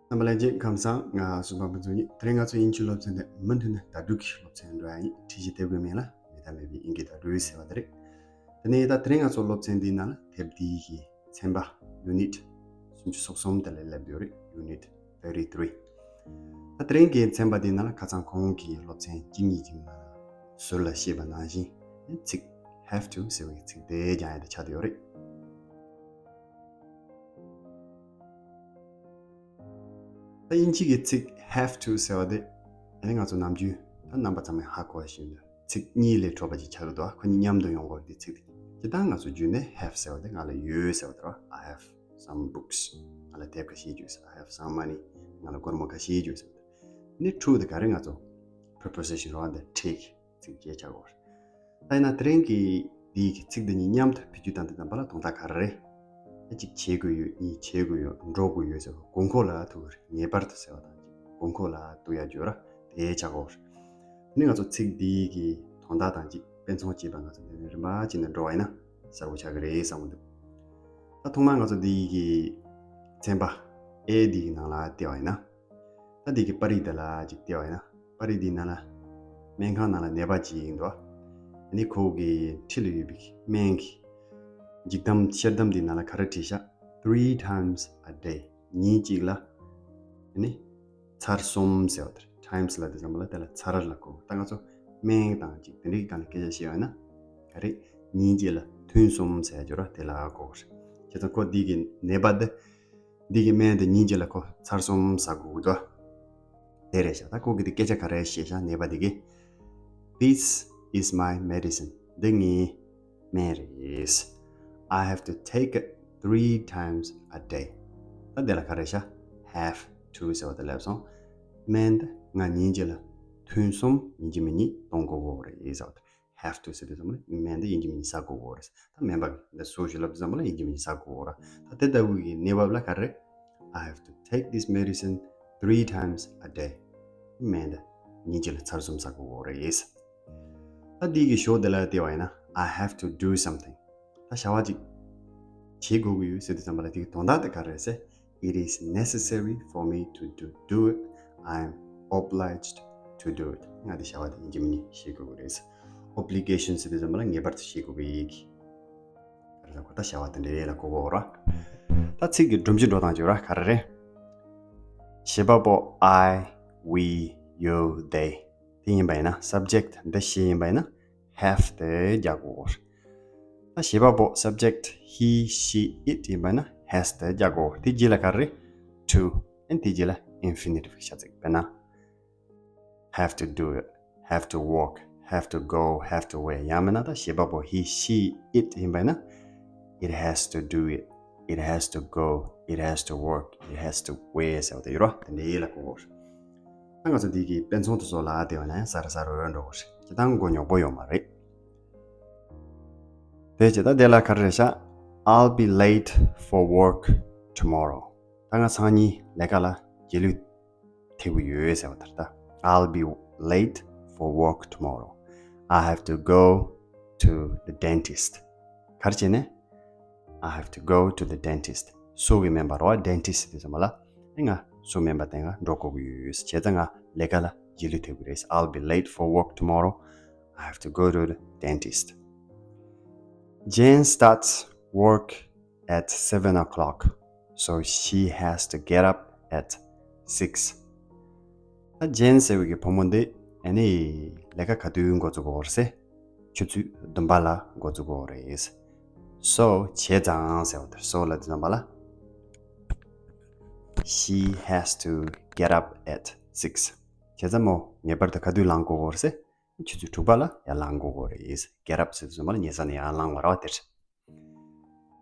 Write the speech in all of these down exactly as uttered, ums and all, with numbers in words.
རྣམ་པ་ལྷན་རྒྱས་ཁམས་བཟང་། ང་གསུམ་པ་ཕུན་ཚོགས་ཡིན། དེ་རིང་ང་ཚོ་དབྱིན་ཇིའི་སློབ་ཚན་དེ་མུ་མཐུད་ནས་ཟླ་དྲུག་གི་སློབ་ཚན་འགྲོ་ཡ་ཡིན། ཁྲིད་གཞི་དེབ་ཀྱི་མིང་ལ་མེད་ད་མེད་པའི་དབྱིན་སྐད་ཟླ་དྲུག་ཟེར་བ་དེ་རེད། དེ་ནས་ད་དེ་རིང་ང་ཚོ་སློབ་ཚན་འདིའི་ནང་ལ་དེབ་འདིའི་གི་ཚན་པ་ཡུ་ནིཊ་སུམ་ཅུ་སོ་གསུམ་དེ་ལ་སླེབས་ཡོད་རེད། Unit thirty three། ད་དེ་རིང་གི་ཚན་པ་འདིའི་ནང་ལ་ཁ་སང་གོང་གི་སློབ་ཚན་གཅིག་གཉིས་ཀྱི་ནང་ལ་ཟུར་ལ་བཤད་པ་ནང་བཞིན་ཚིག་have to ཟེར་བའི་ཚིག་དེ་སྦྱང་ཡ་དེ་ཆགས་བསྡད་ཡོད་རེད། ད་དབྱིན་ཇི་གི་ཚིག་have to ཟེར་བ་དེ་ཨ་ནི་ང་ཚོ་ནམ་རྒྱུན་ད་རྣམ་པ་ཚང་མས་ཧ་གོ་བ་ཞིག་འདུག་ཚིག་གཉིས་ལས་གྲུབ་པ་ཅིག་ཆགས་ཀྱི་འདུག་ཁོ་གཉིས་མཉམ་དུ་ཡོང་དགོས་དེ་ཚིག་དེ། སྤྱིར་བཏང་ང་ཚོ་རྒྱུན་ནས་have ཟེར་བ་དེ་ང་ལ་ཡོད་ཟེར་བ་དེ་རེད། I have some books. ང་ལ་དེབ་ཁ་ཤས་ཡོད་ཟེར། I have some money. ང་ལ་སྒོར་མོ་ཁ་ཤས་ཡོད་ཟེར་བ་དེ། ནི་to དེ་ག་རེ་ང་ཚོ་preposition རེད་བ། འདི་take ཚིག་བརྒྱད་ཆགས་ཡོད་རེད། ད་ཡིན་ན་དེ་རིང་གི་འདིའི་གི་ཚིག་འདི་གཉིས་མཉམ་དུ་བེད་སྤྱོད་བཏང་དུས་ཙམ་པ་ལ་དོན་དག་ག་རེ་རེད། ཨ་གཅིག་བྱེད་དགོས་ཡོད། གཉིས་བྱེད་དགོས་ཡོད། འགྲོ་དགོས་ཡོད་ཟེར་བ་དགོས་མཁོ་ལ་ཐུག་གི་རེད། ངེས་པར་དུ་ཟེར་བ་དང་གཅིག་དགོས་མཁོ་ལ་ཐུག་ཡ་བརྗོད་ར་དེ་ཆགས་ཡོད་རེད། དེ་ནི་ང་ཚོ་ཚིག་འདིའི་གི་དོན་དག་དང་གཅིག་དཔེ་མཚོན་བྱས་པ་ང་ཚོ་འདི་ནས་རིམ་པ་བྱས་ནས་འགྲོ་བ་ཡིན་ན་གསལ་པོ་ཆགས་ཀྱི་རེད་བསམ་གྱི་འདུག་ད་ཐོག་མར་ང་ཚོ་འདིའི་གི་ཚན་པ་A འདིའི་གི་ནང་ལ་བལྟས་པ་ཡིན་ན། ད་འདི་གི་པར་རིས་དེ་ལ་ཅིག་བལྟས་པ་ཡིན་ན། པར་རིས་འདིའི་ནང་ལ་སྨན་ཁང་ནང་ལ་ནད་པ་ཅིག་ཡིན་འདུག་ཨ་ནི་ཁོ་གི་འཁྲིས་ལ་ཡོད་པའི་སྨན་གྱི་འཇིགས་གཏམ་འཆལ་གཏམ་འདིའི་ནང་ལ་ག་རེ་བྲིས་ཤག three times a day. ཉིན་གཅིག་ལ་ཨ་ནི་ཚར་གསུམ་ཟེར་བ་དེ་རེད། times ལབ་དུས་ཙམ་པ་ལ་དེ་ལ་ཚར་ལ་གོ། ད་ང་ཚོ་སྨན་དང་ཅིག་དེ་འདྲའི་སྒང་ལ་སྐད་ཆ་བཤད་པ་ཡིན་ན་ག་རེ། ཉིན་གཅིག་ལ་ཐུན་གསུམ་ཟེར་ཡ་ཅིག་ཡོད་ར། དེ་ལ་གོ་བ་རེད། བྱས་ཙང་ཁོ་འདི་གི་ནད་པ་འདི། འདི་གི་སྨན་དེ་ཉིན་གཅིག་ལ་ཁོ་ཚར་གསུམ་ཟ་དགོས་ཀྱི་འདུག་དེ་རེད་ཤག་ད་ཁོ་གི་དེ་སྐད་ཆ་ག་རེ་བཤད་ཤག་ནད་པ་དེ་གིས། This is my medicine. འདི་ངའི་སྨན་རེད། I have to take it three times a day. ད་དེ་ལ་ག་རེ་ཤག have to ཟེར་བ་དེ་སླེབས་སོང་། སྨན་དེ་ང་ཉིན་གཅིག་ལ་ཐུན་གསུམ་ཡིན་གཅིག་མིན་གཅིག་གཏོང་དགོས་ཀྱི་རེད་ཟེར་བ་དེ། have to ཟེར་དུས་ཙམ་པ་ལ་སྨན་དེ་ཡིན་གཅིག་མིན་གཅིག་ཟ་དགོས་ཀྱི་རེད། ད་སྨན་པ་འདི་སུ་ཞིག་ལབ་དུས་ཙམ་པ་ལ་ཡིན་གཅིག་མིན་གཅིག་ཟ་དགོས་ཀྱི་རེད། ད་དེ་ལྟ་བུ་གི་ནད་པ་ལ་ག་རེ། I have to take this medicine three times a day. སྨན་དེ་ཉིན་གཅིག་ལ་ཚར་གསུམ་ཟ་དགོས་ཀྱི་རེད། ད་འདི་གི་ཞོར་དེ་ལ་བལྟས་པ་ཡིན་ན། I have to do something. ད་བྱ་བ་ཅིག་བྱེད་དགོས་ཀྱི་ཡོད་ཟེར་དུས་ཙམ་པ་ལ་དེ་གི་དོན་དག་དེ་ག་རེ་རེད་ཟེར། It is necessary for me to do, do it. I am obliged to do it. ང་དེ་བྱ་བ་དེ་ཡིན་གཅིག་མིན་གཅིག་བྱེད་དགོས་ཀྱི་རེད། Obligation ཟེར་དུས་ཙམ་པ་ལ་ངེས་པར་དུ་བྱེད་དགོས་པའི་ཡིག་གི་ག་རེ་ཟེར་གོ། ད་བྱ་བ་དེ་འདྲའི་ལ་གོ་དགོས་ར། ད་ཚིག་གི་སྒྲོམ་གཞི་འགྲོ་སྟངས་བརྗོད་ར་ག་རེ་རེད། བྱེད་པ་པོ་I, we, you, they དེ་ཡིན་པ་ཡིན་ན། Subject འདི་she ཡིན་པ་ཡིན་ན། Have དེ་རྒྱག་དགོས། ད་བྱེད་པ་པོ་subject he, she, it ཡིན་པ་ན་has དེ་རྒྱག་དགོས། དེ་རྗེས་ལ་ག་རེ་རེད། To. ཨན་དེ་རྗེས་ལ་infinitive ཤ་ཚིག་དཔེར་ན། Have to do it, have to walk, have to go, have to wear. ཡང་མིན་ན་ད་བྱེད་པ་པོ་he, she, it ཡིན་པ་ན། It has to do it, it has to go, it has to work, it has to wear ཟེར་བ་དེ་ཡོད་ར། དེ་འདྲའི་ལ་གོ་དགོས། ད་ང་ཚོ་འདི་གི་དཔེ་མཚོན་དེ་ཚོ་ལ་བལྟས་པ་ན་ཡང་གསལ་རུ་གསལ་རུ་འགྲོ་གི་རེད། སྤྱིར་བཏང་མགོ་རྙོག་པོ་ཡོད་མ་རེད། དེ་བྱས་ད་དེ་ལ་ག་རེ་རེད་ཤག I'll be late for work tomorrow. ད་ང་སང་ཉིན་ལས་ཀ་ལ་རྗེས་ལུས་ཐེབས་ཀྱི་ཡོད་ཟེར་བ་དེ་རེད་ད། I'll be late for work tomorrow. I have to go to the dentist. ག་རེ་བྱས་ནས། I have to go to the dentist. སོ་གི་སྨན་པ་རོ། dentist དེ་ཚོ་མ་ལ། ཨེ་ང་སོ་སྨན་པ་དེ་ང་འགྲོ་དགོས་ཀྱི་ཡོད། བྱས་ཙང་ང་ལས་ཀ་ལ་རྗེས་ལུས་ཐེབས་ཀྱི་རེད། I'll be late for work tomorrow. I have to go to the dentist. Jane starts work at seven o'clock, so she has to get up at six. ད་Jane ཟེར་བའི་གི་བུ་མོ་འདི་ཨ་ནི་ལས་ཀ་ག་དུས་འགོ་བཙུགས་དགོས་རེད་ཟེར། ཆུ་ཚོད་བདུན་པ་ལ་འགོ་བཙུགས་དགོས་རེད། So བྱས་ཙང་ཟེར་བ་དེ། So ལབ་དུས་ཙམ་པ་ལ། She has to get up at six. བྱས་ཙང་མོ་ངེས་པར་དུ་ག་དུས་ལངས་དགོས་རེད་ཟེར། ཆུ་ཚོད་དྲུག་པ་ལ་ཡར་ལངས་དགོས་རེད། Get up ཟེར་དུས་ཙམ་པ་ལ་ཉལ་ས་ནས་ཡར་ལངས་པ་རེད་བ་དེ་རེད།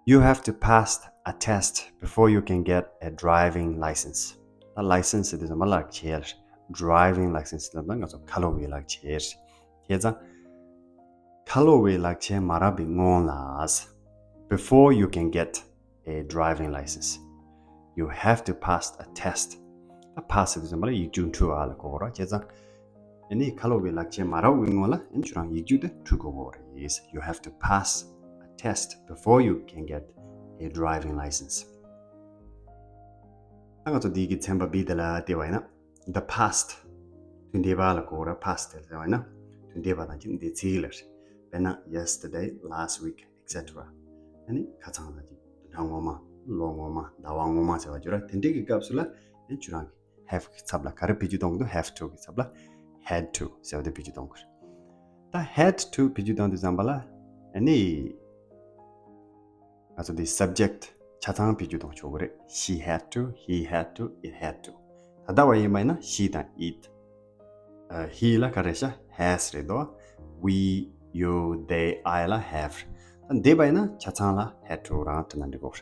You have to pass a test before you can get a driving license. ད་license ཟེར་དུས་ཙམ་པ་ལག་ཁྱེར། Driving license ཟེར་དུས་ཙམ་པ་ང་ཚོ་ཁ་ལོ་བའི་ལག་ཁྱེར། བྱས་ཙང་ཁ་ལོ་བའི་ལག་ཁྱེར་མ་རག་པའི་སྔོན་ལ། Before you can get a driving license, you have to pass a test. ད་pass ཟེར་དུས་ཙམ་པ་ལ་ཡིག་རྒྱུགས་འཁྲུལ་བ་ལ་གོ་དགོས་རེད། བྱས་ཙང་ཨ་ནི་ཁ་ལོ་བའི་ལག་ཁྱེར་མ་རག་པའི་སྔོན་ལ་ཨ་ནི་ཁྱོད་རང་ཡིག་རྒྱུགས་དེ་འཁྲུལ་དགོས་རེད། You have to pass a test before you can get a driving license. ད་ང་ཚོ་འདི་གི་ཚན་པ་B དེ་ལ་བལྟས་པ་ཡིན་ན། The past. དུས་འདས་པ་ལ་གོ་ར་past དེ་ལ་བལྟས་པ་ཡིན་ན། དུས་འདས་པ་དང་ཅིག་འདས་ཚིག་ལ་རེད། དཔེར་ན་yesterday, last week, et cetera. ཨ་ནི་ཁ་སང་དང་ཅིག་བདུན་ཕྲག་སྔོན་མ། ལོ་སྔོན་མ། ཟླ་བ་སྔོན་མ་ཟེར་བ་བརྗོད་ར། དེ་འདྲའི་གི་སྐབས་སུ་ལ་ཨ་ནི་ཁྱོད་རང་གི་have གི་ཚབ་ལ་ག་རེ་བེད་སྤྱོད་གཏོང་གི་འདུག have to གི་ཚབ་ལ་had to ཟེར་བ་དེ་བེད་སྤྱོད་གཏོང་དགོས་རེད། ད་had to བེད་སྤྱོད་གཏོང་དུས་ཙམ་པ་ལ་ཨ་ནི་ང་ཚོ་འདི་subject ཆ་ཚང་བེད་སྤྱོད་གཏོང་ཆོག་གི་རེད། She had to, he had to, it had to. ད་ལྟ་བ་ཡིན་པ་ཡིན་ན་she དང་it, ཨ། he ལ་ག་རེ་ཤག has རེད་དོ། We, you, they, I ལ་have. ད་འདས་པ་ཡིན་ན་ཆ་ཚང་ལ་had to རང་བྲིས་ན་འགྲིག་གོ།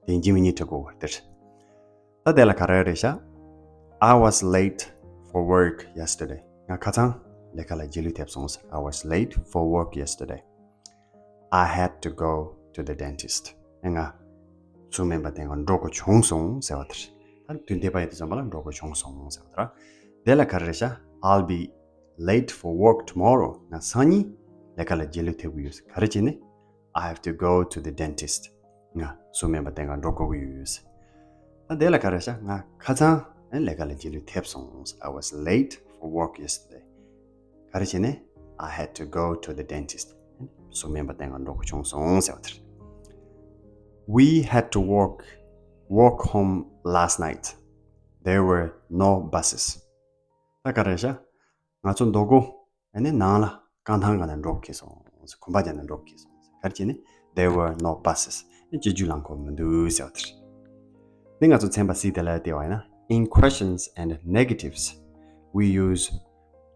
དེ་ཡིན་གཅིག་མིན་གཉིས་བྲིས་དགོས་པ་དེ་རེད། ད་དེ་ལ་ག་རེ་རེད་ཤག I was late for work yesterday. ང་ཁ་སང་ལས་ཀ་ལ་རྗེས་ལུས་ཐེབས་སོང་། I was late for work yesterday. I had to go to the dentist. ཨེ། ང་སུ་སྨན་པ་བསྟེན་ག་འགྲོ་དགོས་བྱུང་སོང་ཟེར་བ་དེ་རེད། ད་དུས་འདས་པ་ཡིན་དུས་ཙམ་པ་ལ་འགྲོ་དགོས་བྱུང་སོང་ཟེར་བ་དེ་རེད། དེ་ལ་ག་རེ་རེད་ཤག I'll be late for work tomorrow. ང་སང་ཉིན་ལས་ཀ་ལ་རྗེས་ལུས་ཐེབས་ཀྱི་ཡོད། ག་རེ་བྱས་ནས། I have to go to the dentist. ང་སུ་སྨན་པ་བསྟེན་ག་འགྲོ་དགོས་ཀྱི་ཡོད། ད་དེ་ལ་ག་རེ་ཤག་ང་ཁ་སང་ཨེ་ལས་ཀ་ལ་རྗེས་ལུས་ཐེབས་སོང་། I was late for work yesterday. ག་རེ་བྱས་ནས། I had to go to the dentist. སུ་སྨན་པ་བསྟེན་ག་འགྲོ་དགོས་བྱུང་སོང་ཟེར་བ་དེ་རེད། We had to walk, walk home last night. There were no buses. ད་ག་རེ་ཤག་ང་ཚོ་མདོ་དགོང་ཨ་ནི་ནང་ལ་རྐང་ཐང་སྒང་ནས་འགྲོ་དགོས་སོང་། གོམ་པ་རྒྱག་ནས་འགྲོ་དགོས་སོང་། ག་རེ་བྱས་ནས། There were no buses. ཨ་ནི་སྤྱོད་རྒྱུ་རླངས་འཁོར་མི་འདུག་ཟེར་བ་དེ་རེད། འདི་ང་ཚོ་ཚན་པ་C དེ་ལ་བལྟས་པ་ཡིན་ན། In questions and negatives, we use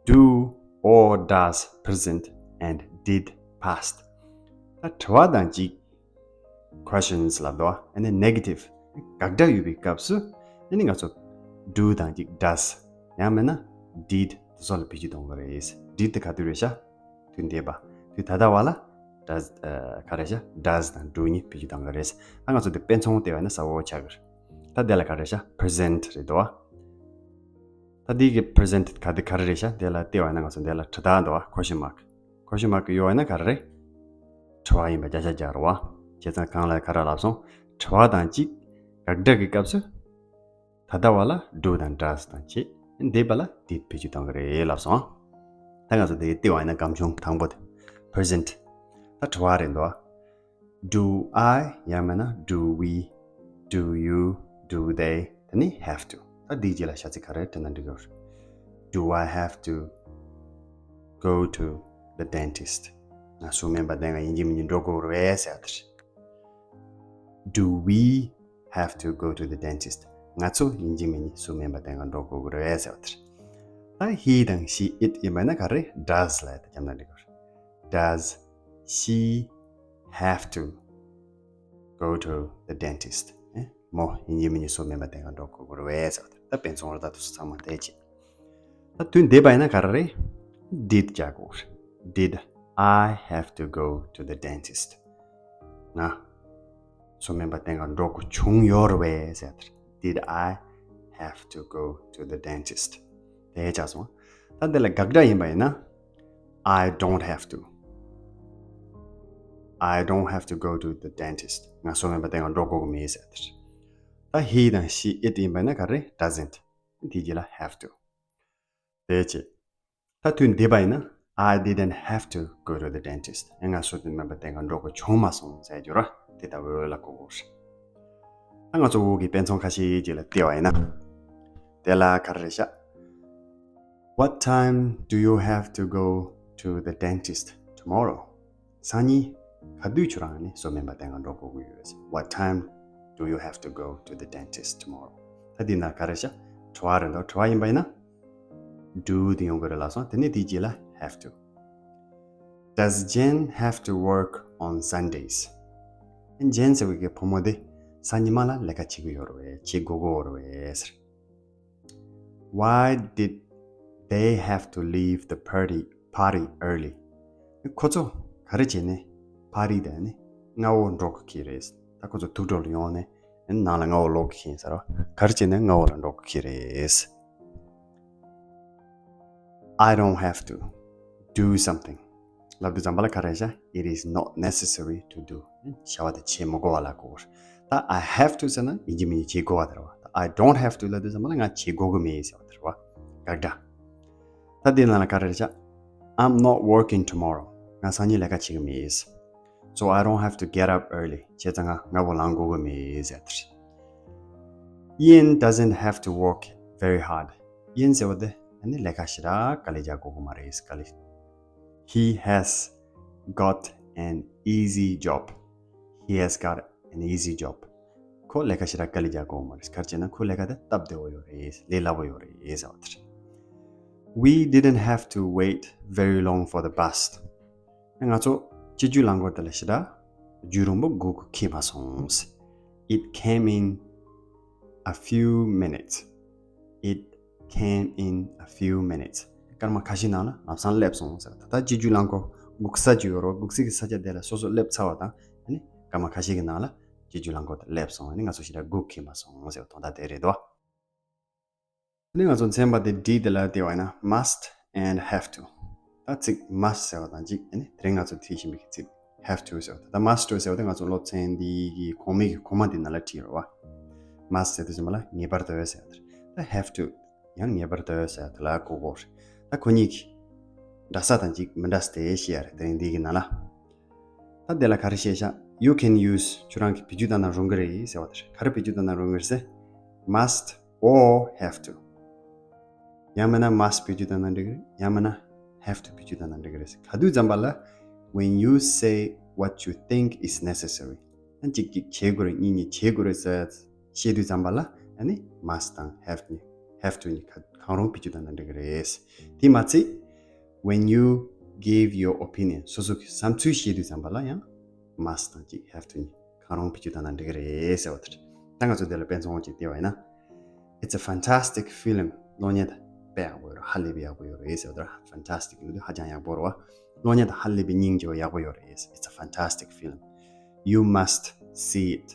do, or, does, present, and did, past. ད་དྲི་བ་དང་གཅིག questions ལབ་འདུག་ཨ་ནི་negative དགག་སྒྲ་ཡོད་པའི་སྐབས་སུ་ཨ་ནི་ང་ཚོ་do དང་གཅིག does ཡང་མིན་ན་did དེ་ཚོ་ལ་བེད་སྤྱོད་གཏོང་གི་རེད། did དེ་ག་དུས་རེད་ཤག་དུས་འདས་པ། དུས་ད་ལྟ་བ་ལ་does ཨ། ག་རེ་ཤག does དང་do གཉིས་བེད་སྤྱོད་གཏོང་གི་རེད། ད་ང་ཚོ་དེ་དཔེ་མཚོན་བལྟས་པ་ཡིན་ན་གསལ་པོ་ཆགས་ཀྱི་རེད། ད་དེ་ལ་ག་རེ་ཤག present རེད་འདུག་ད་འདི་གི་present ག་དེ་ག་རེ་རེད་ཤག་དེ་ལ་བལྟས་པ་ཡིན་ན་ང་ཚོ་འདི་ལ་དྲི་རྟགས་འདུག question mark. question mark གི་ཡོད་པ་ཡིན་ན་ག་རེ་རེད། དྲི་བ་ཡིན་པ་བརྒྱ་ཆ་བརྒྱ་རེད་བ། བྱས་ཙང་གང་ལ་ག་རེ་ལབ་སོང་། དྲི་བ་དང་གཅིག་དགག་སྒྲ་གི་སྐབས་སུ་ད་ལྟ་བ་ལ་do དང་does དང་བྱས། འདས་པ་ལ་did བེད་སྤྱོད་གཏོང་གི་རེད་ལབ་སོང་། ད་ང་ཚོ་དེ་བལྟས་པ་ཡིན་ན་སྒམ་ཆུང་དང་པོ་དེ་present ད་དྲི་བ་རེད་འདུག Do I ཡང་མིན་ན་do we, do you, do they དེ་ནི་have to. ད་འདིའི་རྗེས་ལ་བྱ་ཚིག་ག་རེ་བྲིས་ན་འགྲིག་གི་རེད། Do I have to go to the dentist? ང་སུ་སྨན་པ་བསྟེན་ག་ཡིན་གཅིག་མིན་གཅིག་འགྲོ་དགོས་རེད་པས་ཟེར་བ་དེ་རེད། Do we have to go to the dentist? ང་ཚོ་ཡིན་གཅིག་མིན་གཅིག་སུ་སྨན་པ་བསྟེན་ག་འགྲོ་དགོས་ཀྱི་རེད་པས་ཟེར་བ་དེ་རེད། ད་he དང་she, it ཡིན་པ་ན་ག་རེ་does ལབ་ཡ་དེ་བརྒྱབ་ན་འགྲིག་གི་རེད། Does she have to go to the dentist? ཨེ། མོ་ཡིན་གཅིག་མིན་གཅིག་སུ་སྨན་པ་བསྟེན་ག་འགྲོ་དགོས་ཀྱི་རེད་པས་ཟེར་བ་དེ་རེད། ད་དཔེ་མཚོན་རེད། ད་དུས་ཚོད་ཚང་མ་འདས་ཕྱིན། ད་དུས་འདས་པ་ཡིན་ན་ག་རེ་རེད། did རྒྱག་དགོས་རེད། Did I have to go to the dentist? ང་སུ་སྨན་པ་བསྟེན་ག་འགྲོ་དགོས་བྱུང་ཡོད་རེད་པས་ཟེར་བ་དེ་རེད། Did I have to go to the dentist? དེ་ཆགས་སོང་། ད་འདི་ལ་དགག་སྒྲ་ཡིན་པ་ཡིན་ན། I don't have to. I don't have to go to the dentist. ང་སུ་སྨན་པ་བསྟེན་ག་འགྲོ་དགོས་ཀྱི་མེད་ཟེར་བ་དེ་རེད། ད་he དང་she, it ཡིན་པ་ཡིན་ན་ག་རེ་རེད། doesn't. དེའི་རྗེས་ལ་have to. དེ་བྱས། ད་དུས་འདས་པ་ཡིན་ན། I didn't have to go to the dentist. ཨེ། ང་སུ་སྨན་པ་བསྟེན་ག་འགྲོ་དགོས་བྱུང་མ་སོང་ཟེར་རྒྱུ་རེད། དེ་ལྟ་བུ་ལ་གོ་དགོས་རེད། ད་ང་ཚོ་འོག་གི་དཔེ་མཚོན་ཁ་ཤས་ཅིག་ལ་བལྟས་པ་ཡིན་ན། དེ་ལ་ག་རེ་རེད་ཤག What time do you have to go to the dentist tomorrow? སང་ཉིན་ག་དུས་ཁྱོད་རང་ནི་སུ་སྨན་པ་བསྟེན་ག་འགྲོ་དགོས་ཀྱི་ཡོད། What time do you have to go to the dentist tomorrow? ད་འདི་ན་ག་རེ་ཤག་དྲི་བ་རེད་འདུག་དྲི་བ་ཡིན་པ་ཡིན་ན། Do དེ་ཡོང་གི་རེད་ལབ་སོང་། དེ་ནས་དེའི་རྗེས་ལ་have to. Does Jane have to work on Sundays? Jane ཟེར་བའི་གི་བུ་མོ་དེ་སང་ཉི་མ་ལ་ལས་ཀ་བྱེད་ཀྱི་ཡོད་རེད་པས། བྱེད་དགོས་ཀྱི་ཡོད་རེད་པས་ཟེར། Why did they have to leave the party, party early? ཁོ་ཚོ་ག་རེ་བྱས་ནས་party དེ་ནི་སྔ་བོ་འགྲོ་དགོས་ཀྱི་རེད། ད་ཁོ་ཚོ་ཐུགས་སྤྲོ་ལ་ཡོང་ནས་ནང་ལ་སྔ་བོ་ལོག་དགོས་ཀྱི་ཡིན་ཟེར་བ། ག་རེ་བྱས་ནས་སྔ་བོ་ལ་འགྲོ་དགོས་ཀྱི་རེད། I don't have to do something. ལབ་དུས་ཙམ་པ་ལ་ག་རེ་བྱ། It is not necessary to do. བྱ་བ་དེ་བྱེད་མི་དགོས་པ་ལ་གོ་དགོས། ད་I have to ཟེར་ན་ཡིན་གཅིག་མིན་གཅིག་བྱེད་དགོས་པ་དེ་རེད་པ། ད་ I don't have to ལབ་དུས་ཙམ་པ་ལ་ང་བྱེད་དགོས་ཀྱི་མེད་ཟེར་བ་དེ་རེད་བ། དགག་སྒྲ། ད་དེ་ནང་ལ་ག་རེ་རེད་ཤག I'm not working tomorrow. ང་སང་ཉིན་ལས་ཀ་བྱེད་ཀྱི་མེད། So I don't have to get up early. བྱས་ཙང་ང་སྔ་པོ་ལངས་དགོས་ཀྱི་མེད་ཟེར་བ་དེ་རེད། Ian doesn't have to work very hard. Ian ཟེར་བ་དེ་ཨ་ནི་ལས་ཀ་ཞེ་དྲག་དཀའ་ལས་རྒྱག་དགོས་ཀྱི་མ་རེད། དཀའ་ལས། He has got an easy job. He has got an easy job. ཁོ་ལས་ཀ་ཞེ་དྲག་དཀའ་ལས་རྒྱག་དགོས་མ་རེད། ག་རེ་བྱས་ན་ཁོའི་ལས་ཀ་དེ་སྟབས་བདེ་བོ་ཡོད་རེད། ལས་སླ་པོ་ཡོད་རེད་ཟེར་བ་དེ་རེད། We didn't have to wait very long for the bus. ང་ཚོ་སྐྱིད་རྒྱུ་ལང་སྐོར་དེ་ལ་ཞེ་དྲག་རྒྱུན་རིང་པོ་སྒུག་ཁེལ་མ་སོང་། It came in a few minutes. It came in a few minutes. སྐར་མ་ཁ་ཤས་ནང་ལ་ལམ་སང་སླེབས་སོང་ཟེར། ད་ལྟ་སྐྱིད་རྒྱུ་ལང་སྐོར་སྒུག་ས་ཅིག་ཡོད་རེད། སྒུག་སའི་གི་ས་ཆ་དེ་ལ་སོ་སོ་སླེབས་ཚར་བ་དང་ཨ་ནི་སྐར་མ་ཁ་ཤས་ཀྱི་ནང་ལ་སྐྱིད་རྒྱུ་ལང་སྐོར་དེ་སླེབས་སོང་། ཨ་ནི་ང་ཚོ་ཞེ་དྲག་སྒུག་ཁེལ་མ་སོང་ཟེར་བ་དོན་དག་དེ་རེད་དོ། ཨ་ནི་ང་ཚོ་ཚན་པ་དེ་D དེ་ལ་བལྟས་པ་ཡིན་ན། Must and have to. ད་ཚིག་must ཟེར་བ་དང་གཅིག་ཨ་ནི་དེ་རིང་ང་ཚོ་ཐོས་བཞིན་པའི་ཚིག have to ཟེར་བ་དང་། ད་must ཟེར་བ་དེ་ང་ཚོ་སློབ་ཚན་འདི་གི་གོང་མའི་གི་གོང་མ་འདི་ནང་ལ་བྲིས་ཡོད་རེད་བ། Must ཟེར་དུས་ཙམ་པ་ལ་ངེས་པར་དུ་ཟེར་བ་དེ་རེད། ད་have to ཡང་ངེས་པར་དུ་ཟེར་བ་དེ་ལ་གོ་དགོས་རེད། ད་ཁོ་གཉིས་ཀྱི་འདྲ་ས་དང་གཅིག་མི་འདྲ་ས་དེ་ཤེས་ཡ་རེད། དེ་རིང་འདི་གི་ནང་ལ། ད་དེ་ལ་ག་རེ་བཤད་ཤག You can use. ཁྱོད་རང་གིས་བེད་སྤྱོད་བཏང་ན་རུང་གི་རེད་ཟེར་བ་དེ་རེད། ག་རེ་བེད་སྤྱོད་བཏང་ན་རུང་གི་རེད་ཟེར། Must or have to. ཡང་མིན་ན་must བེད་སྤྱོད་བཏང་ན་འགྲིག་གི་རེད། ཡང་མིན་ན་have to བེད་སྤྱོད་བཏང་ན་འགྲིག་གི་རེད་ཟེར། ག་དུས་ཙམ་པ་ལ། When you say what you think is necessary. ཨ་གཅིག་གཅིག་བྱེད་དགོས་རེད། གཉིས་གཉིས་བྱེད་དགོས་རེད་ཟེར་བཤད་དུས་ཙམ་པ་ལ་ཨ་ནི་must དང་have གཉིས། Have to གཉིས་ག་གང་རུང་བེད་སྤྱོད་བཏང་ན་འགྲིག་གི་རེད། དེ་མ་ཚད། When you give your opinion. སོ་སོ་གི་བསམ་ཚུལ་བཤད་དུས་ཙམ་པ་ལ་ཡང་must དང་གཅིག have to གཉིས་གང་རུང་བེད་སྤྱོད་བཏང་ན་འགྲིག་གི་རེད་ཟེར་བ་དེ་རེད། ད་ང་ཚོ་འདི་ལ་དཔེ་མཚོན་དབང་ཅིག་བལྟས་པ་ཡིན་ན། It's a fantastic film. གློག་བརྙན་དེ་དཔེ་ཡག་པོ་ཡོད་རེད། ཧ་ལས་པའི་ཡག་པོ་ཡོད་རེད་ཟེར་བ་དེ་རེད། Fantastic ལབ་དུས་ཧ་ཅང་ཡག་པོ་རེད་བ། གློག་བརྙན་དེ་ཧ་ལས་པའི་སྙིང་རྗེ་བ་ཡག་པོ་ཡོད་རེད། It's a fantastic film. You must see it.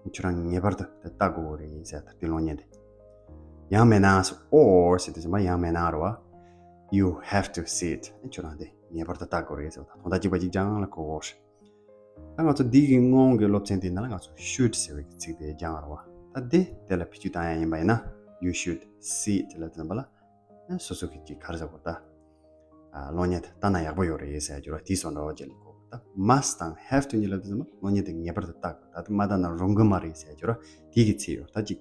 ཁྱོད་རང་ངེས་པར་དུ་དེ་ལྟ་དགོས་རེད་ཟེར། ད་དེ་གློག་བརྙན་དེ། ཡང་མིན་ན་or ཟེར་དུས་ཙམ་པ་ཡང་མིན་ན་རེད་བ། You have to see it. ཁྱོད་རང་དེ་ངེས་པར་དུ་ལྟ་དགོས་རེད་ཟེར་བ་དང་དོན་དག་གཅིག་པ་གཅིག་རྐྱང་ལ་གོ་དགོས་རེད། ད་ང་ཚོ་འདི་གི་སྔོན་གྱི་སློབ་ཚན་དེ་ནང་ལ་ང་ཚོ་should ཟེར་བའི་ཚིག་དེ་སྦྱངས་རེད་བ། ད་དེ་དེ་ལ་བེད་སྤྱོད་བཏང་ཡ་ཡིན་པ་ཡིན་ན། You should see it ལབ་དུས་ཙམ་པ་ལ། ཨ་སོ་སོ་གི་ཅིག་ག་རེ་ཟེར་དགོས་ད། ཨ་གློག་བརྙན་དེ་ལྟ་ན་ཡག་པོ་ཡོད་རེད་ཟེར་རྒྱུ་ར་དེའི་བཟོ་འདྲ་བོ་ཅིག་ལ་གོ། ད་must དང་have to གཉིས་ལ་དུས་ཙམ་པ་གློག་བརྙན་དེ་ངེས་པར་དུ་ལྟ་དགོས། ད་དེ་མ་ལྟ་ན་རུང་གི་མ་རེད་ཟེར་རྒྱུ་ར་དེ་གི་ཚིག་ཡོད། ད་ཅིག་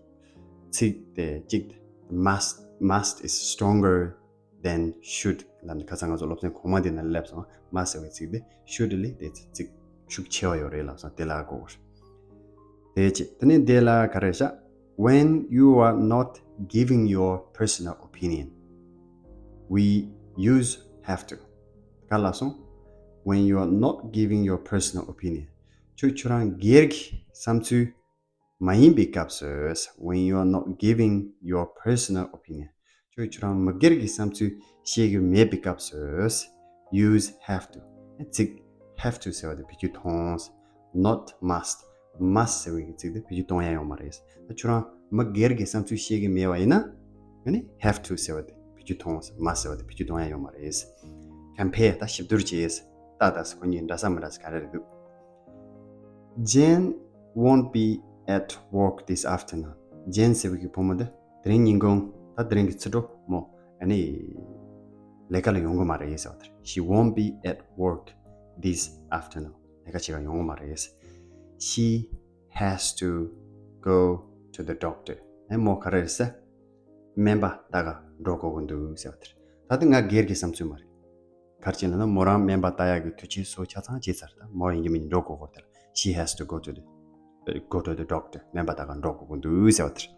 ཚིག་དེ་གཅིག་must, must is stronger than should ལབ་ནས། ཁ་སང་ང་ཚོ་སློབ་ཚན་གོང་མ་དེ་ནང་ལ་སླེབས་སོང་། must ཟེར་བའི་ཚིག་དེ་should ལས་དེ་ཚིག་ཤུགས་ཆེ་བ་ཡོད་རེད་ལབ་སོང་། དེ་ལ་གོ་དགོས་རེད། དེ་གཅིག་དེ་ནས་དེ་ལ་ག་རེ་ཤག When you are not giving your personal opinion, we use have to. ག་ལ་སོང་། When you are not giving your personal opinion. ཁྱོད་ཁྱོད་རང་སྒེར་གྱི་བསམ་ཚུལ་མ་ཡིན་པའི་སྐབས་སུ། When you are not giving your personal opinion. ཁྱོད་ཁྱོད་རང་མི་སྒེར་གྱི་བསམ་ཚུལ་བཤད་ཀྱི་མེད་པའི་སྐབས་སུ། Use have to. ཚིག་have to ཟེར་བ་དེ་བེད་སྤྱོད་གཏོང་། Not must. Must ཟེར་བའི་ཚིག་དེ་བེད་སྤྱོད་གཏོང་ཡ་ཡོད་མ་རེད། ད་ཁྱོད་རང་མི་སྒེར་གྱི་བསམ་ཚུལ་བཤད་ཀྱི་མེད་པ་ཡིན་ན། ཨ་ནི་have to ཟེར་བ་དེ་བེད་སྤྱོད་གཏོང་། Must ཟེར་བ་དེ་བེད་སྤྱོད་གཏོང་ཡ་ཡོད་མ་རེད། Compare ད་ཞིབ་བསྡུར་བྱས། ལྟ་ད་ཁོ་གཉིས་འདྲ་ས་མི་འདྲ་ས་ག་རེ་རེད་འདུག Jane won't be at work this afternoon. Jane ཟེར་བའི་གི་བུ་མོ་དེ་དེ་རིང་ཉིན་གུང་། ད་དེ་རིང་གི་ཕྱི་དྲོ་མོ་ཨ་ནི་ལས་ཀ་ལ་ཡོང་གི་མ་རེད་ཟེར་བ་དེ་རེད། She won't be at work this afternoon. ལས་ཀ་བྱེད་ག་ཡོང་གི་མ་རེད། She has to go to the doctor. ཨེ་མོ་ག་རེ་རེད་ཟེར། སྨན་པ་ལྟ་ག་འགྲོ་དགོས་ཀྱི་འདུག་ཟེར་བ་དེ་རེད། ད་དེ་ང་སྒེར་གྱི་བསམ་ཚུལ་མ་རེད། ག་རེ་བྱས་ན་མོ་རང་སྨན་པ་ལྟ་ཡག་གི་དུས་ཆེན་སོགས་ཆ་ཚང་བྱས་ཚར། ད་མོ་ཡིན་གཅིག་མིན་གཅིག་འགྲོ་དགོས་ཀྱི་རེད། She has to go to the, go to the doctor. སྨན་པ་ལྟ་ག་འགྲོ་དགོས་ཀྱི་འདུག་ཟེར་བ་དེ་རེད།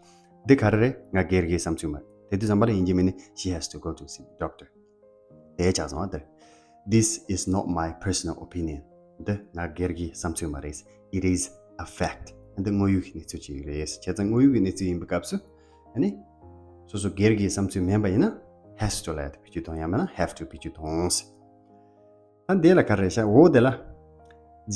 འདི་ག་རེ་རེད། ང་སྒེར་གྱི་བསམ་ཚུལ་མ་རེད། དེ་དུས་ཙམ་པ་ལ་ཡིན་གཅིག་མིན་གཅིག She has to go to see the doctor. དེ་ཆགས་སོང་བ་དེ་རེད། This is not my personal opinion. འདི་ང་སྒེར་གྱི་བསམ་ཚུལ་མ་རེད། It is a fact. འདི་དངོས་ཡོད་ཀྱི་གནས་ཚུལ་ཅིག་རེད། བྱས་ཙང་དངོས་ཡོད་ཀྱི་གནས་ཚུལ་ཡིན་པའི་སྐབས་སུ། ཨ་ནི་སོ་སོ་སྒེར་གྱི་བསམ་ཚུལ་མིན་པ་ཡིན་ན་has to ལབ་ཡ་དེ་བེད་སྤྱོད་གཏོང་། ཡང་མིན་ན་have to བེད་སྤྱོད་གཏོང་། ད་འདི་ལ་ག་རེ་བྱ། འོ་དེ་ལ།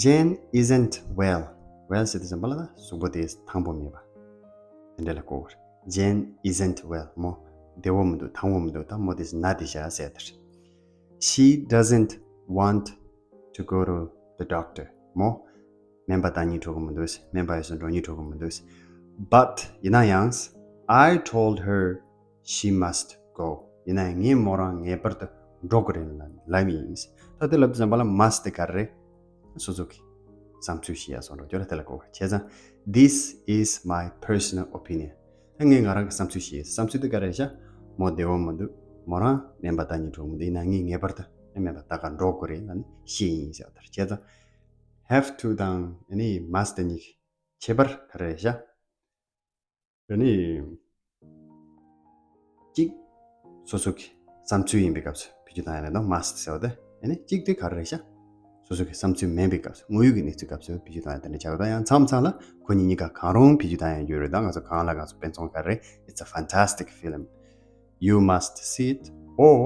Jane isn't well. Well ཟེར་དུས་ཙམ་པ་ལ་ད་གཟུགས་པོ་དེ་ཐང་པོ་མེད་པ། དེ་འདྲ་ལ་གོ་དགོས་རེད། Jane isn't well. མོ་བདེ་བོ་མི་འདུག་ཐང་པོ་མི་འདུག་ད་མོ་དེ་ན་བསྡད་ཤག་ཟེར་དེ་རེད། She doesn't want to go to the doctor. མོ་སྨན་པ་ལྟ་སྙིང་འདོད་ཀྱི་མི་འདུག་སྨན་པ་ཡོད་ས་འགྲོ་སྙིང་འདོད་ཀྱི་མི་འདུག But ཡིན་ན་ཡང་། I told her she must go. ཡིན་ན་ཡང་ངས་མོ་རང་ངེས་པར་དུ་འགྲོ་དགོས་རེད་ལབ་ཡིན། ད་དེ་ལབ་དུས་ཙམ་པ་ལ་must དེ་ག་རེ་རེད། སོ་སོ་གི་བསམ་ཚུལ་ཞིག་ཡ་སོང་འགྲོ་རྒྱུ་རེད། དེ་ལ་གོ་བ་བྱས་ཙང་། This is my personal opinion. ད་ངས་ང་རང་གི་བསམ་ཚུལ་ཞིག་བསམ་ཚུལ་དེ་ག་རེ་རེད་ཤག་མོ་བདེ་བོ་མི་འདུག་མོ་རང་སྨན་པ་ལྟ་སྙིང་བྲོ་མི་འདུག་ཡིན་ན་ངས་ངེས་པར་དུ་སྨན་པ་ལྟ་ག་འགྲོ་དགོས་རེད་ལབ་ནས་བཤད་ཡིན་ཟེར་བ་དེ་རེད། བྱས་ཙང་have to དང་ཨ་ནི་must དེ་གཉིས་ཀྱི་ཁྱད་པར་ག་རེ་རེད་ཤག་ཨ་ནི། གཅིག་སོ་སོ་གི་བསམ་ཚུལ་ཡིན་པའི་སྐབས་སུ་བེད་སྤྱོད་བཏང་ཡ་རེད་དང་must ཟེར་བ་དེ། ཨ་ནི་གཅིག་དེ་ག་རེ་རེད་ཤག་སོ་སོ་གི་བསམ་ཚུལ་མིན་པའི་སྐབས་སུ། དངོས་ཡོད་ཀྱི་གནས་ཚུལ་སྐབས་སུ་བེད་སྤྱོད་བཏང་ཡ་དེ་འདྲ་ཆགས་ཡོད། ད་ཡང་མཚམས་མཚམས་ལ་ཁོ་གཉིས་གཉིས་ཀ་གང་རུང་བེད་སྤྱོད་བཏང་ཡ་ཡོད་རེད། ད་ང་ཚོ་གང་ལ་ང་ཚོ་དཔེ་མཚོན་ག་རེ། It's a fantastic film. You must see it or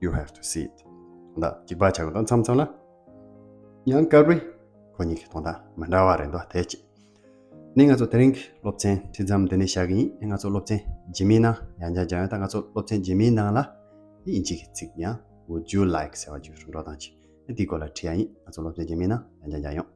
you have to see it. ད་གཅིག་པ་ཆགས་ཡོད། ད་མཚམས་མཚམས་ལ་ཡང་དཀར་པོའི་ཁོ་གཉིས་ཀྱི་དོན་དག་མི་འདྲ་བ་རེད་འདུག་དེ་གཅིག་ནི་ང་ཚོ་དེ་རིང་གི་སློབ་ཚན་འདི་ཙམ་འདི་ནས་བཞག་གི་ཡིན། ང་ཚོ་སློབ་ཚན་རྗེས་མའི་ནང་ཡང་བསྐྱར་མཇལ་ཡོང་། ད་ང་ཚོ་སློབ་ཚན་རྗེས་མའི་ནང་ལ་དབྱིན་ཇི་གི་ཚིག་ཡང་Would you like ཟེར་བ་ཅིག་རུ་འགྲོ་སྟངས་ཅིག་འདིའི་སྐོར་ལ་ཁྲིད་ཡ་ཡིན། ང་ཚོ་སློབ་ཚན་རྗེས་མའི་ནང་ཡང་བསྐྱར་མཇལ་ཡོང་།